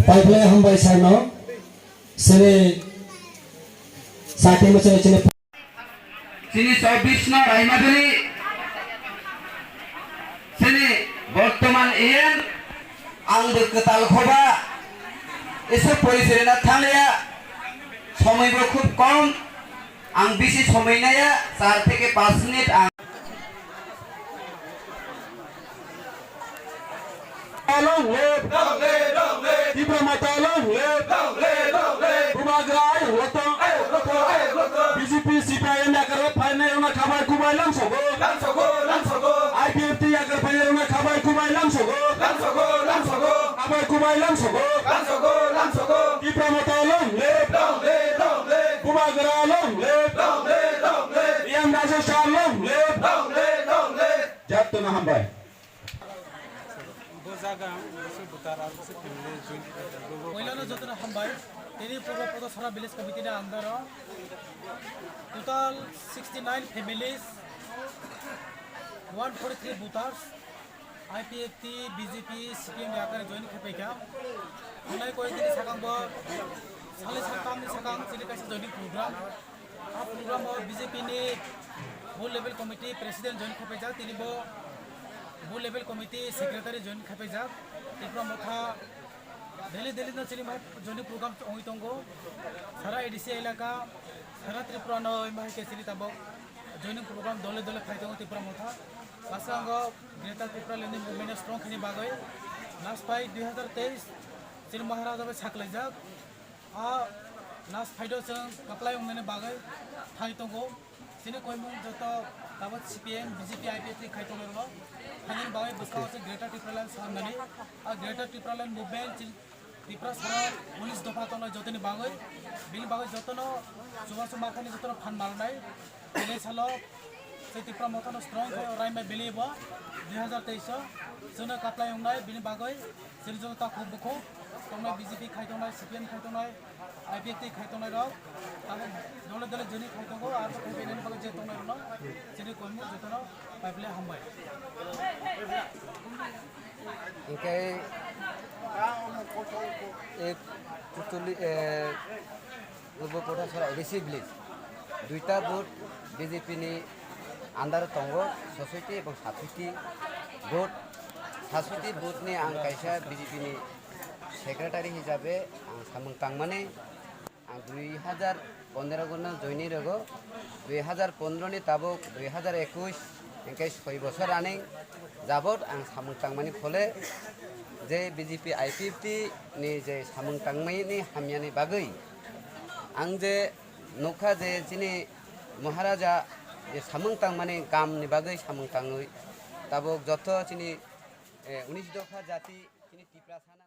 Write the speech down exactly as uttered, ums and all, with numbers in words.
Paiple hambai sarno, sini sati mo chini chini. Chini chobbish no Raimadani, chini bortoman E M, ang bo kwtal khoba, ese porichoi rwna thangliya, somoi bo khub kom, ang bisi somoi naya, char theke panch minute ang. Long live! Long live, long live! Tipra Motha long live! Long live, long live! Bubagra ayuk lotong! Ayuk lotong, ayuk lotong! B J P, C P I M yakar phainai rwna khabai kubai langsogo! Langsogo, langsogo! I P F T yakar phainai rwna khabai kubai langsogo! Langsogo, langsogo! Khabai kubai langsogo! Langsogo, langsogo! Tipra Motha long live! Long live, long live! Bubagra long live! Long live, long live! Riyang Raja Shah long live! Long live, long live! Jatto na hambai. Bo jaga ang bisi butar aro bisi family join khaijak. Bo bo Poilano party jotono hambai. Tini Purbo Podochara Village Committee ni under o total sixty nine families, one forty three voters, I P F T, B J P, C P M yakar join khaipaikha. Thangnai koyek din sakang bo, salai sakang ni sakang chini kaisa joining program. A program o B J P ni Booth Level Committee President join khaipaijak, tini bo Booth Level Committee Secretary join khaipaijak. Tipra Motha daily daily no chini mai joining program ongwi tongo. Sara A D C elaka, sara Tripura no mai khe chini tabok joining program dole dole phai tongo Tipra Motha. Bwskango Greater Tipraland ni movement no strong khaini bagwi last pai dui hazar teis chini Maharaja bai saklaijak. A last fight o chwng kwplai wngnani bagwi thai tongo. Chini koimung joto tabuk C P M, B J P, I P F T khai tongnai rwno thangnani bagwi bwskango chwng Greater Tipraland swnamnani. A Greater Tipraland movement chini Tripura sara unis dopha tongnai jotoni bagwi, bini bagwi jotono chubachu makhani jotono phan malnai. Bini salo se Tipra Mothano strong khe raimai bini bo dui hazar teis o chwngno kwplai wngnai bini bagwi. Chini joto takhuk bukhuk tongnai, B J P khai tongnai, C P M khai tongnai, I P F T khai tongnai rok, tabuk dole dole joni khai tongo, aro khai painani bagwi je tongnai rokno chini koimung jotono paiple hambai. Hingke, eh, Putuli, eh, Purbo Pothasora A D C village, duita booth B J P ni under tongo, sosoiti ebong sasoiti booth. Sasoiti booth ni ang kaisa B J P ni secretary hisabe ang samung tangmani, ang dui hazar pondro gono joini rwgo, dui hazar pondro ni tabuk dui hazar ekush, hingke soi bosor running jabot ang samung tangmani phole je B J P I P F T ni je samung tangmani hamyani bagwi ang je nukha je chini Maharaja je samung tangmani kam ni bagwi samung tangwi tabuk joto chini, eh, unis dopha jati chini Tiprasa